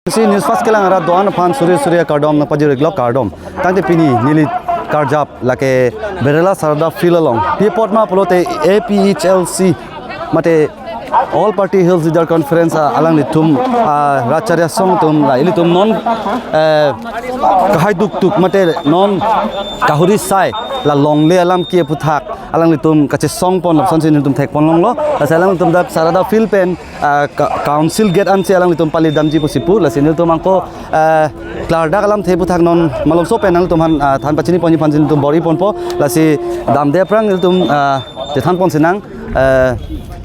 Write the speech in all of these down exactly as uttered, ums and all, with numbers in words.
Si News Fast kelang arat do-an aphan suri suri akardom nangpajir-iklo, kardom. Tangte pini neli karjap lake Berala Sarada Field along. Pi apot ma pulote A P H L C mate All Party Hills Leader Conference, ah, alanglitum, ah, Rat Chari Asong atum la ilitum non, eh, kahai duktuk mate non kahuri sai la longle alam ke aphuthak alanglitum kachesong pon lapusonsi nelitum thek pon longlo. Lasi alanglitum dak Sarada Field pen, ah, ka-, council gate ansi alanglitum pali damji pusi pu. Lasi nelitum angko, ah, klardak alamthe aphuthak non malomso pen nangtum aphan, ah, than pachini ponji aphansi nelitum bor-i ponpo. Lasi damde aphrang nelitum, ah, chethan ponsi nang, ah,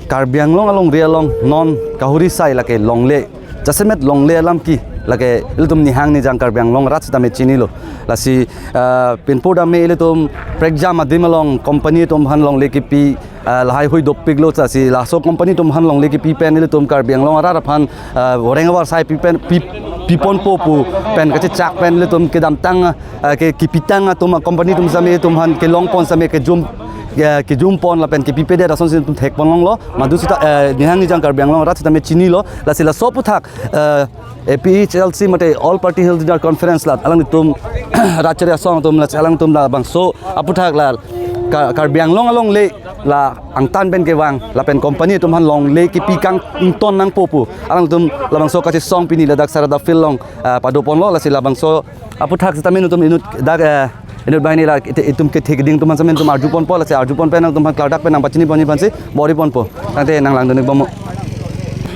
Karbi Anglong alongri along non kahuri sai lake longle, jasemet longle alam ke lake ilitum nihang nijang Karbi Anglong arat sitame chinilo. Lasi, ah, pinpo dam me ilitum prekjam adim along company atum aphan longle kipi, ah, lahai hui dopiklo. Lasi laso company atum aphan longle kipi pen ilitum Karbi Anglong arat aphan, ah, voreng avarsai pi pen, pi, pi ponpo pu pen kachechak pen ilitum kedamtang, ah, ke kipitang atum, ah, company atum sitame atum aphan kelong pon sitame kejum, eh, kejum pon lapen kipipedet asonsi nelitum thek pon longlo. Madu sita, eh, nihang nijang Karbi Anglong arat sitame chinilo. Lasi laso aphuthak, eh, A P H L C mate All Party Hills Leader Conference la alanglitum Rat Chari Asong atum la alangtum labangso aphuthak la Ka-, Karbi Anglong alongle la angtan pen kevang lapen company atum aphan longle kipi kangton nangpo pu alangtum labangso kachesong pini ladak Sarada Field along, ah, pado ponlo. Lasi labangso aphuthak sitame nelitum inut dak, eh, inut banghini la it-, itum kethe keding atum aphan sitame nelitum arju ponpo, lasi arju pon pen nangtum aphan klardak pen nangpachini ponji aphansi bor-i ponpo. Tangte nanglangdun-ik bomnon.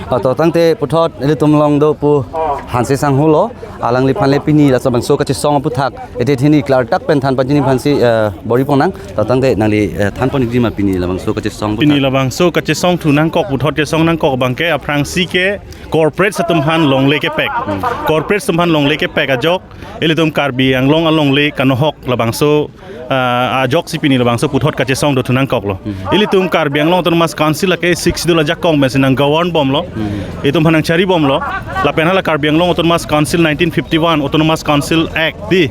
Ah, to tangte puthot ilitum along do pu Hanse Sangho lo, alangliphan le pini laso bangso kachesong aphuthak ete thini klardak pen than pachini aphansi, eh, bor-i ponnang. To tangte nangli, eh, than pon-ikji ma pini labangso kachesong aphuthak. Pini labangso kachesong thu nangkok, puthot chesong nangkok abangke aphrangsi ke corporate atum aphan longle kepek. Hmm. Corporate atum aphan longle kepek ajok ilitum Karbi Anglong alongle kanohok labangso, ah, ajoksi pini labangso puthot kachesong do thu nangkoklo. Hmm. Ilitum Karbi Anglong Autonomous Council lake Sixth Schedule ajakong pensi nang govern bomlo. Hmm. Itum aphan nangchari bomlo. Lapen hala Karbi Anglong Autonomous Council nineteen fifty-one Autonomous Council Act di,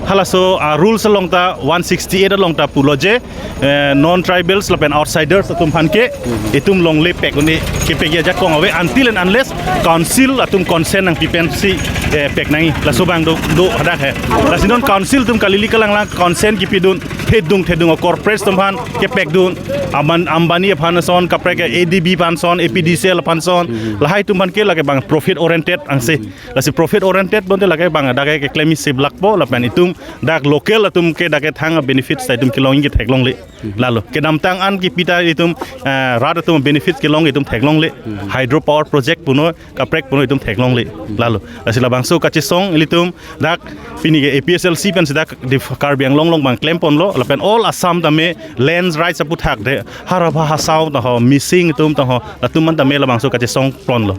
halaso, ah, rules along ta one sixty-eight along ta pulo je, eh, non-tribals lapen outsiders atum aphan ke itum longle pek un-e kepekji ajakong ave until and unless council atum consent nangpi pensi, eh, pek nangji. Laso abang do, do hadak he. Lasi non council atum kalili kalanglang consent kipidun, thedung thedung o corporate atum aphan kepekdun, Amban-, Ambani aphan ason, kaprek A D B aphan ason, A P D C L aphan ason, lahai atum aphan ke lake abang profit oriented angse. Lasi profit oriented bonte lake abang dak ke keklem isi blak po lapen itum dak local atum ke dak ke thang benefits ta itum kelong ke theklongle. Lalo kedamtang an kipi ta itum, eh, rat atum benefits kelong itum theklongle. Hydro power project punon, kaprek punon itum theklongle. Lalo lasi labangso kachesong ilitum dak pini ke A P H L C pensi dak dif-, Karbi Anglong along abang klem ponlo lapen all Assam tame land rights aphuthak de Harapha Hasao ta ho, Mising atum ta ho, latum aphan tame labangso kachesong ponlo.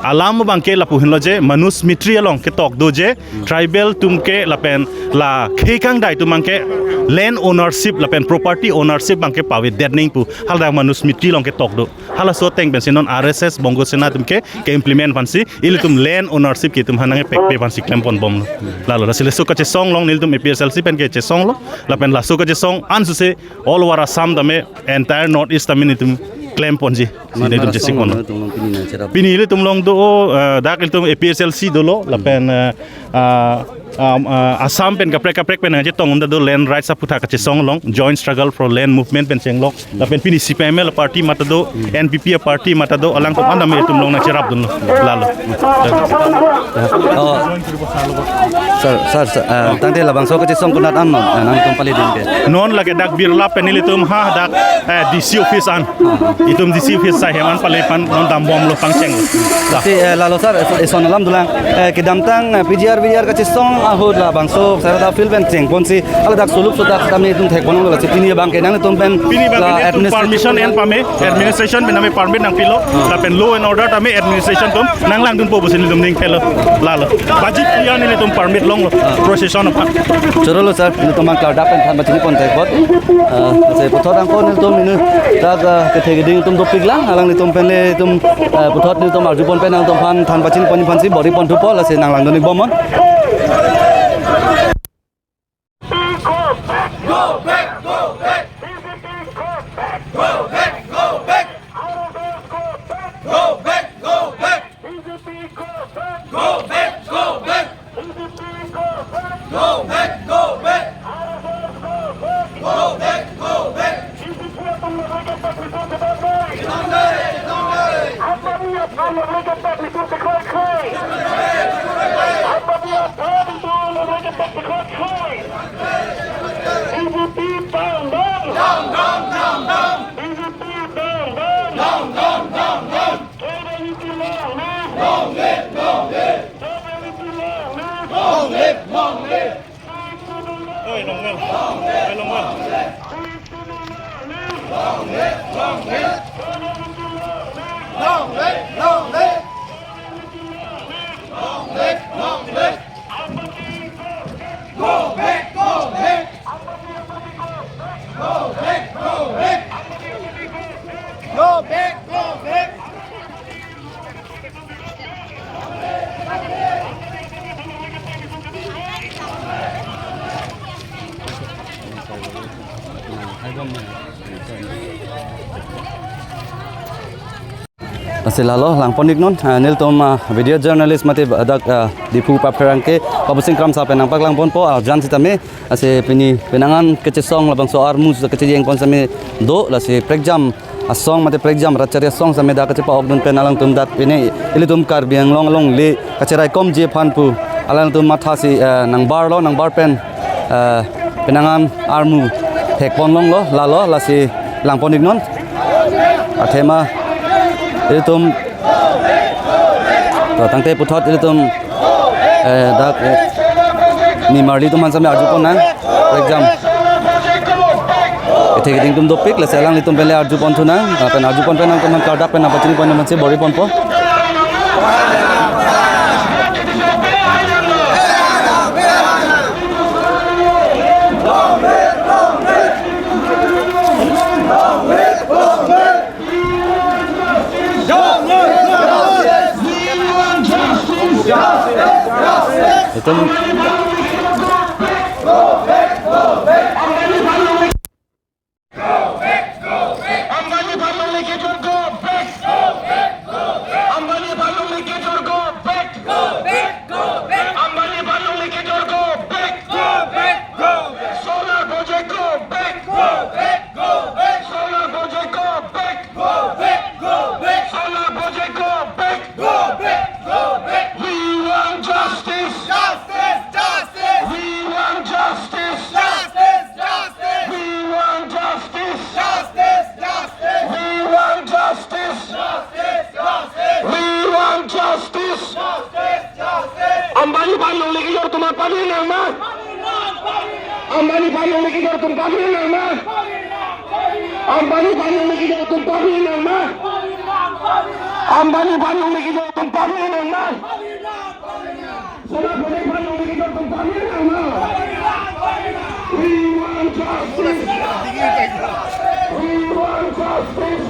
Alam abangke lapu henlo je Manus Mitri along ketok do je tribal atum ke lapen la khei kangdai atum abangke land ownership lapen property ownership abangke pavedet nangji pu haladak Manus Mitri along ketok do. Halaso ateng pensi non R S S Bongo Sena atum ke, ke-implement aphansi ilitum land ownership ke itum aphan nangpekpe aphansi klem pon bomlo. Lalo lasi laso kachesong along nelitum A P H L C pen kechesonglo. Lapen laso kachesong ansose all over Assam tame, entire North East tame nelitum klem ponji. Si nelitum chesik ponlo. Pini ilitum along do, eh, dak ilitum A P H L C dolo lapen, eh, ah, um, ah, Assam pen kaprek kaprek pen nangchetong um ta do land rights aphuthak kachesong along, joint struggle for land movement pen chenglok. Lapen pini C P I M L party mate do, N P P party mate do, alangtum aphan tame itum along nangcherapdunlo. Lalo. Oh. Sir, sir, sir, ah, tangte labangso kachesong konat an non, ah, nangtum palidun ke? Non lake dak Birla pen ilitum hadak, eh, D C office an. Itum D C office ahem an pale pen non dambomlo pangcheng. Dak. Si, eh, lalo sir, eh, eson alam dolang, eh, kedamtang, eh, P G R, V G R kachesong ahut labangso Sarada Field pen cheng ponsi haladak soluk sodak tame itum thek ponlo, lasi pini abangke nangtum pen pini abangke la nelitum administrative permission en pame, administration pen tame permit nangpilo, lapen law and order tame administration atum nanglangdunpo pusi nelitum ning thelo. Lalo. Budget clear nelitum permit longlo, procession aphan. Chorolo sir, nelitum abang klardak pen than pachini pon thek apot. Ah, lasi puthot angko nelitum inut dak, ah, kethe keding atum dopiklang, alanglitum pen le itum, ah, puthot nelitum arju pon pen nangtum aphan than pachini ponji aphansi bor-i pon thupo, lasi nanglangdun-ik bomnon. Go back, go back. Go back, go back. Go back, go back. Go back, go back. Oi, long live. Oi, long live. Long live, long live. Long live, long live. Go back, go back. Go back, go back. Go back, go back. Lasi lalo langpon-iknon, ah, nelitum, ah, video journalist mate dak, ah, Diphu papherangke Pabusing Kramsa pen nangpaklangponpo, ah, jan sitame, lasi pini penang an kechesong labangso armu kechejeng pon sitame do, lasi prekjam asong mate prekjam rat chari asong sitame dak kachepa-okdun pen alangtum dak pini ilitum Karbi Anglong alongle kacheraikomji aphan pu alangtum mathasi, eh, nangbarlo, nangbar pen, eh, penang an armu thekpon longlo, lalo, lasi langpon-iknon. Athema ilitum, to tangte puthot ilitum, eh, dak, eh, nimarli atum aphan sitame arjupon nang, prekjam kethe keding atum dopik, lasi alanglitum pen le arjupon thu nang, ah, pen arjupon pen nangtum aphan kardak pen nangpachinipon nangsi bor-iponpo. Itum Ambani Bhanu Likijor, go back! Ambani Bhanu Likijor, go back! Ambani Bhanu Likijor, go back! Solar project, go back! Solar project, go back! Solar project, go back! We want justice! Justice! Justice! We want justice! Justice! Justice! We want justice! Justice! Justice! We want justice! Justice! Justice! We want justice! Justice! Justice! Ambani Bhanu Likijor atum pagri nangma? Ambani Bhanu Likijor atum pagri nangma? Ambani Bhanu Likijor atum pagri nangma? Ambani Bhanu Likijor atum pagri nangma? Solar project Bhanu Likijor atum pagri nangma? We want justice. We want justice.